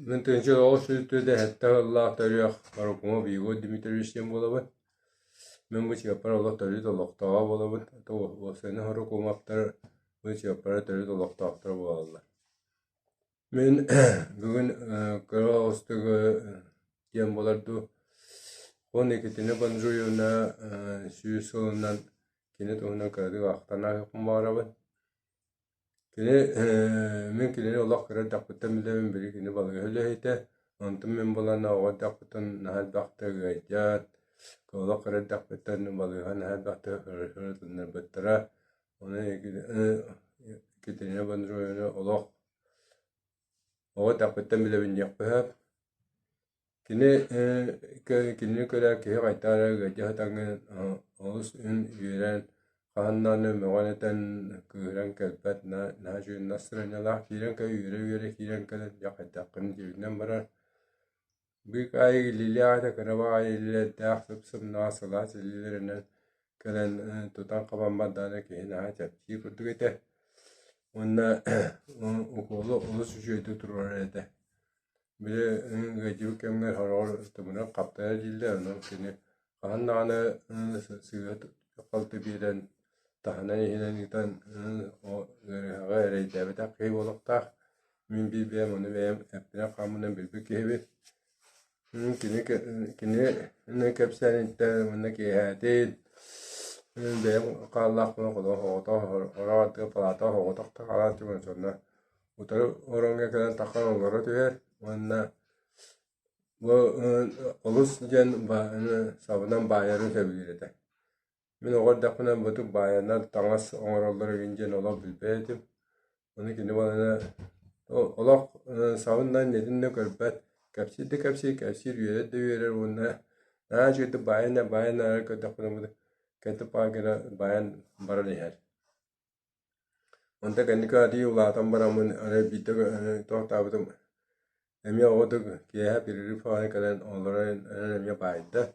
Мин 1997 сыллаах төрүөх Рукумов Егор Дмитриевич диэн буолабын. Мин бу Чыаппара олох төрүт олохтооҕо буолабын. Уопсайынан Рукумовтар бу Чыаппара төрүт олохтоохторо буолаллар. Мин бүгүн кыра оҕустук диэн буолар дуу, уон иккитинэ Бонжуевна 100 сылынан кини туһунан кыратык ахтан ааһыахпын баҕарабын. Кини мин кинини олох кыра эрдэхпиттэн билэбин, били кини балыыһа үлэһитэ, онтон мин буолан оҕо эрдэхпиттэн наһаа элбэхтик ыалдьан, олох кыра эрдэхпиттэн балыыһа наһаа элбэхтик сырытыннарбыттара. Онон Екатерина Бонжуевна олох оҕо эрдэхпиттэн билэбин диэхпин сөп. Кини кинини көрө киһи хайдах эрэ ыалдьа сытаҥҥын олус үөрэн, хаһан даҕаны мөҕөн-этэн, кыыһыран кэлбэт, наһаа үчүгэй настарыанньалаах киирэн кэлэн үөрэ-үөрэ киирэн кэлэн дьэ хайдаххын дьиэбинэн барар. Быыкаайы илиилээх этэ, кыра баҕайы илиилэрдээх, сып-сымнаҕас сылаас илиилэринэн кэлэн тутан-хабан бардаҕына киһи наһаа чэпчиир курдук этэ. Уонна укуолу олус үчүгэйдик туруорар этэ. Били ыалдьыбыт кэмҥэ сороҕор тымырын хаптайар дииллэр, онон кини хаһан даҕаны сыыһа халты биэрэн таһынан иһинэн ыытан ыарыһаҕы эрэйдээбэтэх киһи буолуохтаах. Мин биир бэйэм ону бэйэм эппинэн-хааммынан билбит киһибин. Кини кини кэпсээниттэн уонна киэһээтин бэйэм хааллахпына соҕотох орох аттыгар палаатаҕа соҕотох да хаалааччыбын сонно утары ороҥҥо кэлэн тахсан олоро түһэр уонна бу олус диэн сабынан баайарын сөбүлүүр этэ. Мин оҕо эрдэхпинэ бытык баайаннар таҥас оҥороллор эбит диэн олох билбэт этим. Ону кини балана олох сабын да иннэтин да көрбөт, кэпсиир да кэпсиир, кэпсиир үөрэр да үөрэр уонна наһаа үчүгэйдик баайан да баайан эрэ көрдөхпүнэ кэтит гына баайан баран иһэр. Онтон кэнники арыый улаатан бараммын арай биирдэ туохтаабытым эмиэ оҕотук киэһэ перерыв аҕай кэлэн олорон эмиэ баайда.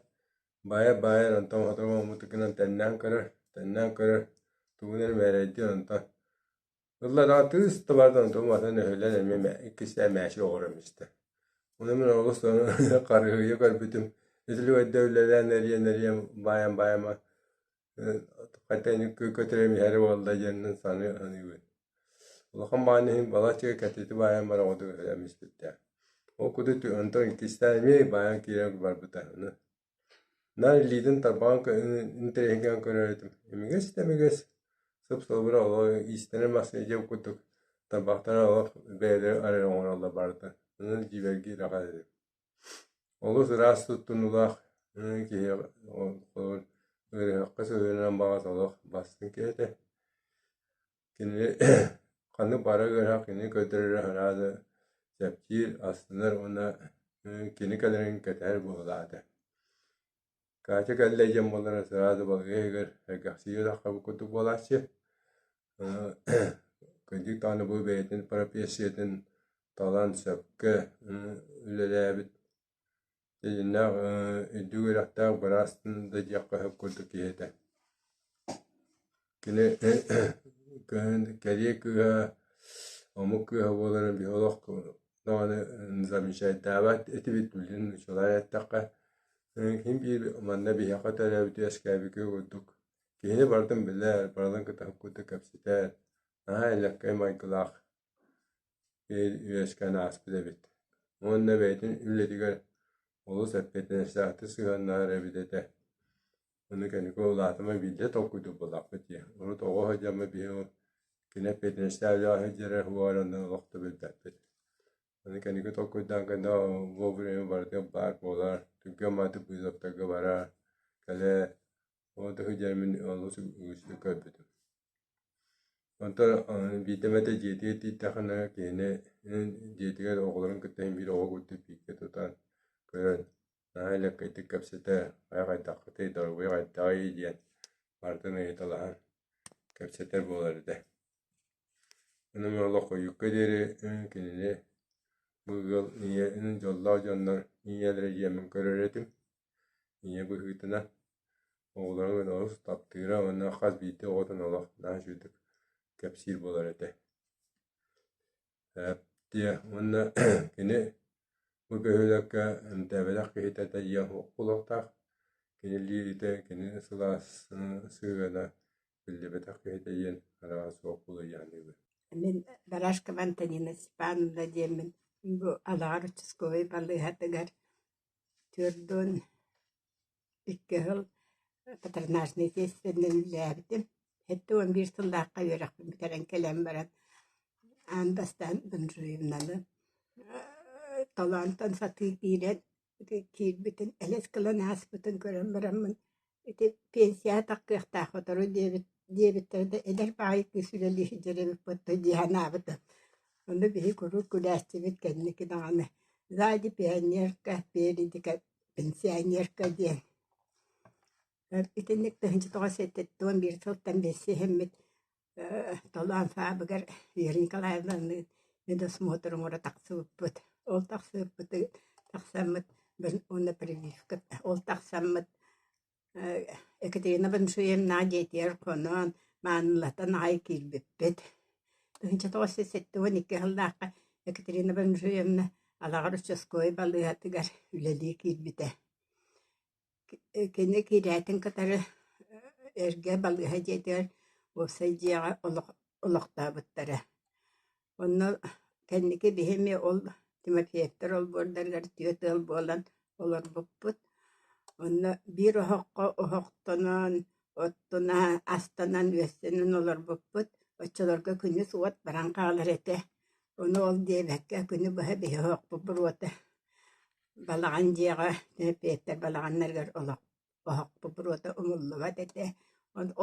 Баайар-баайар онтон сотору буолбутугунан тэннээн көрөр, тэннээн көрөр, тугун эрэ мээрэйдиир онтон ылла даҕаны тыыс да барда онтон уматан өһүллэн эмиэ иккистээн мээчик оҕорон истэ. Ону мин олус харыһыйа көрбүтүм, итилик үлэлээн эрийэн-эрийэн баайан-баайан хайта көтүрэн иһэрэ буолла диэн саныы саныыбын. Улахан баҕайы иһин балачча кэтити баайан баран оҕотугар өлөн испиттээх. Ол курдук онтон иккистээн эмиэ баайан киирэн барбыта. Наар илиитин тарбаҕын интэриэһиргээн көрөр этим. Имигэс да имигэс, сып-сылыбыра олох иистэнэр массыына дьиэ курдук тарбахтара олох бэйэлэрэ арыйан оҥороллор барыта. Онон дьиибэргиир аҕай этим. Олус ыраас туттунуулаах киһи ыарыһахха сыһыанынан баҕас олох бастыҥ киһи этэ. Кини ханнык баара ыарыһах кини көрдөрөрө сразу чэпчиир, астынар уонна кини кэлэрин кэтэһэр буолаата. Катя кэллэ диэн буоллар сразу балыыһа иһигэр сэргэхсийэ таххабыт курдук буолааччы. Кырдьык даҕаны бу бэйэтин профессиятын талан сөпкө үлэлээбит дьиҥнээх үрдүк үөрэхтээх быраас да диэххэ сөп курдук киһи этэ. Кини кэриэ кыыһа, омук кыыһа буоларын биһи олох даҕаны замечайдаабат этибит билигин нууччалаан эттэххэ. Ким биир манна биһиэхэ төрөөбүт үөскээбит курдук киһини барытын билэр, барытын кытта курдук кэпсэтэр, наһаа элэккэй майгылаах үөскээн ааспыт эбит. Уонна бэйэтин үлэтигэр олус эппиэтинэстээхтик сыһыаннаһар эбит этэ. Ону кэнники улаатыма биирдэ толкуйдуур буоллахпыт дии. Урут оҕо сылдьаммыт биһиги кини эппиэтинэстээх үлэҕэ сылдьара уһугар онно олох да билбэппит. Ону кэнники толкуйдаан кэннэ вовремя барытыгар баар буолар, түргэн баҕайытык вызовтарга барар, кэлэр. Ол да сылдьан мин олус үгүстүк көрбүтүм. Онтон биирдэ эмэтэ дьиэтигэр тиийдэххинэ киһини дьиэтигэр оҕолорун кытта син биир оҕо курдук бииргэ тутан көрөн наһаа элэккэйдик кэпсэтэ, хайа хайдаххытый, доруобуйа хайдаҕый диэн барытын ыйыталаһан кэпсэтэр буолар этэ. Ону мин олох хойукка диэри кинини бу ыал ийэ дьоллоох дьоннор ийэлэрэ диэммин көрөр этим. Ийэ быһыытынан оҕолорун олус таптыыра уонна хас биирдии оҕотун олох наһаа үчүгэйдик кэпсиир буолар этэ. Диэ уонна кини. Бу бөһүөлэккэ эмтээбэтэх киһитэ тэйиэн суох буолуохтаах. Кини илиитэ, кини сылаас сыһыана биллибэтэх киһитэ диэн араҕас суох буолуйаанныыбын. Мин Барашкова Антонина Степановна диэммин бу Алаҕар участковай балыыһатыгар 42 сыл патронажнай сиэстэрэнэн үлэлээбитим. 71 сыллаахха үөрэхпин бүтэрэн кэлэн баран аан бастаан Бонжуевнаны толоонтон сатыы киирэн ити киирбитин элэс гынан ааспытын көрөн бараммын ити пенсияҕа тахсыахтаах сотору диэбит диэбиттэрэ да эдэр баҕайы кыыс үлэлии сылдьар эбит буолта дии санаабытым. Ону биһи куруук күлээччибит кэнники даҕаны сзади пионерка, спереди пенсионерка диэн. Итинник 1971 сылтан билсиһэммит Толоон Фабыгар Вера Николаевналыын медосмотр оҥоро тахсыбыппыт. Ол тахсыбыппыт тахсаммыт уонна прививка ол тахсаммыт Екатерина Боншуевнаҕа дьиэтигэр хонон, маанылатан аҕай киирбиппит. 1972 сыллаахха Екатерина Боншуевна Алаҕар участковай балыыһатыгар үлэлии киирбитэ. Кини киирээтин кытары эргэ балыыһа дьиэтигэр уопсай дьиэҕэ олохтообуттара. Онно кэнники биһи эмиэ ол Тимофеевтар олбуордарыгар түөрт ыал буолан олорбуппут. Онно биир оһоххо оһохтонон, оттуна, астанан, үөстэнэн олорбуппут. Оччолорго күнүс уот баран хаалар этэ. Ону ол диэбэккэ күнү быһа биһи оһохпут буруота Балаҕан дьиэҕэ Тимофеевтэр балаҕаннарыгар олох оһохпут буруота умуллубат этэ.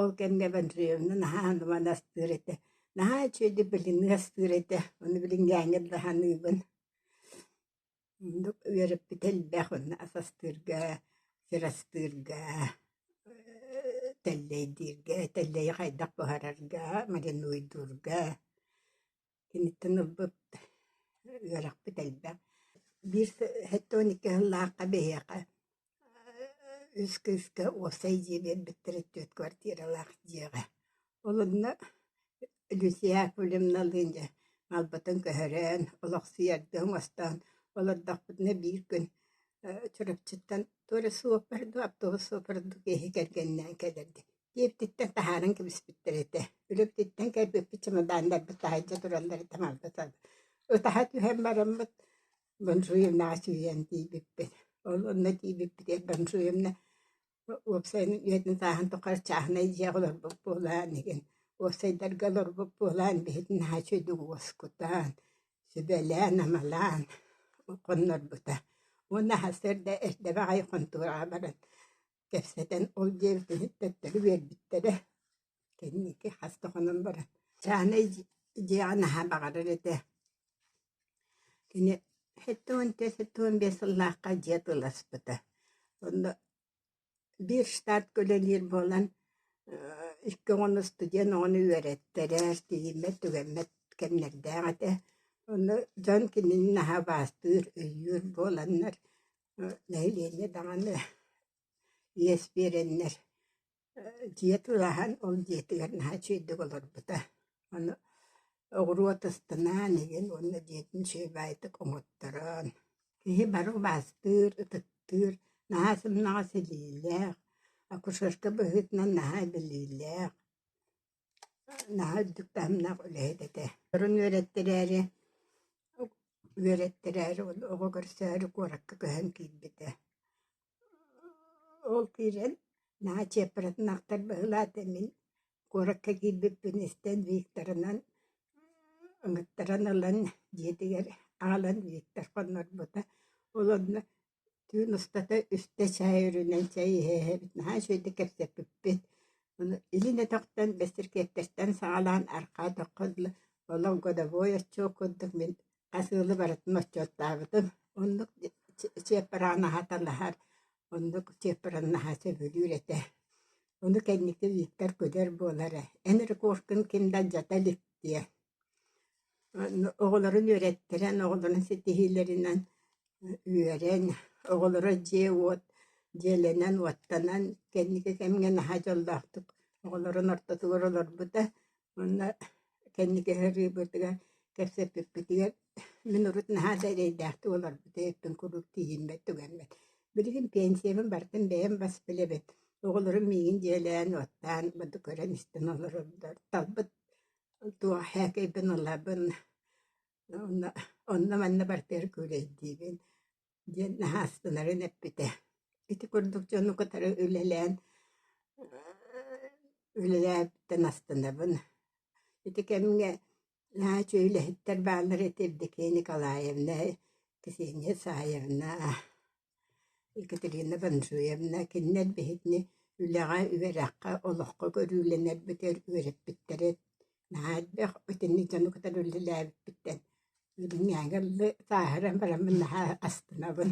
Ол кэмҥэ Бонжуевна наһаа онуманы астыыр этэ. Наһаа үчүгэйдик блины астыыр этэ. Ону билиҥҥээҥҥэ да саныыбын. Оннук үөрэппитэ элбэх уонна ас астыырга, сир астыырга, тэллэйдииргэ, тэллэйи хайдах буһарарга, маринуйдуурга Киниттэн ылбыт үөрэхпит элбэх. Биир 72 сыллаахха биһиэхэ үс кыыска уопсай дьиэ биэрбиттэрэ түөрт квартиралаах дьиэҕэ. Ол онно Люция Акулиновналыын дьэ малбытын көһөрөн, олохсуйардыы оҥостон олордохпутуна биир күн Чурапчыттан туох эрэ суоппар дуу, автобус суоппара дуу киһи кэргэнинээн кэлэрдэ. Дьиэбититтэн таһааран кэбиспиттэр этэ. Үлэбититтэн кэлбиппит чемоданнарбыт таһырдьа тураллар этэ малбыт Ытаһа түһэн бараммыт Бонжуевнаҕа сүүрэн тиийбиппит. Ол онно тиийбиппитигэр Бонжуевна уопсайынан үйэтин сааһын тухары чааһынай дьиэҕэ олорбут буолан игин уопсайдарга олорбут буолан биһигини наһаа үчүгэйдик уоскутан, сүбэлээн-амалаан хоннорбута. Уонна сарсыарда эрдэ баҕайы хонтуораҕа баран кэпсэтэн ол диэбитин төттөрү биэрбиттэрэ. Кэнники хас да хонон баран чааһынай дьиэҕэ наһаа баҕарар этэ. Кини 74-75 сыллаахха дьиэ атыыласпыта. Онно биир штатка үлэлиир буолан икки оҕону студент оҕону үөрэттэрэр, тиийиммэт-түгэммэт кэмнэрдээх этэ. Онно дьон кинини наһаа убаастыыр, өйүүр буоланнар нэһилиэнньэ даҕаны иэс биэрэннэр дьиэ тулаһан ол дьиэтигэр наһаа үчүгэйдик олорбута. Ону оҕуруот астанаан игин уонна дьиэтин үчүгэй баайдык оҥотторон киһи бары убаастыыр, ытыктыыр, наһаа сымнаҕас илиилээх, акушерка быһыытынан наһаа билиилээх, наһаа үрдүк таһымнаах үлэһит этэ. Дьонун үөрэттэрээри үөрэттэрээри оҕо көрсөөрү куоракка көһөн киирбитэ. Ол киирэн наһаа чыаппаратын ахтар быһыылаах мин куоракка киирбиппин истэн Викторынан ыҥыттаран ылан дьиэтигэр аҕалан Виктор хоннорбута. Ол онно Түүн устата үстэ чай өрүнэн чэй иһэ-иһэбит наһаа үчүгэйдик кэпсэппиппит. Ону илин өтөхтөн Бэстиркиэптэртэн саҕалаан арҕаа өтөххө дылы олох годовой отчуот курдук мин хас ыалы барытын отчуоттаабытым. Оннук чыаппараҕын аһаталаһар, оннук чыаппараны наһаа сөбүлүүр этэ. Ону кэнники Виктор күлэр буолара, эн рекордкун ким да алдьата илик диэн. Оҕолорун үөрэттэрэн, оҕолорун ситиһиилэринэн үөрэн, оҕолоро дьиэ-уот дьиэлэнэн-уоттанан кэнники кэмҥэ наһаа дьоллоохтук оҕолорун ортотугар олорбута. Уонна кэнники ыһырыыбытыгар кэпсэппиппитигэр Мин урут наһаа да эрэйдээхтик олорбут эбиппин куруук тиийиммэт түгэммэт. Билигин пенсиябын барытын бэйэм бас билэбин. Оҕолорум миигин дьиэлээн-уоттаан, бу көрөн-истэн олороллор. Талбыт туох һээкэйбин ылабын, онно онно-манна барытыгар күүлэйдиибин диэн наһаа астынарын эппитэ. Ити курдук дьону кытары үлэлээн үлэлээбиттэн астынабын. Ити кэмҥэ наһаа үчүгэй үлэһиттэр бааллар этэ Евдокия Николаевна, Ксения Исаевна, Екатерина Бонжуевна. Кинилэр биһигини үлэҕэ, үөрэххэ, олоххо көрүүлэнэрбитигэр үөрэппиттэрэ наһаа элбэх. Итинник дьону кытары үлэлээбиппиттэн билиҥҥээҥҥэ дылы сааһыран бараммын наһаа астынабын.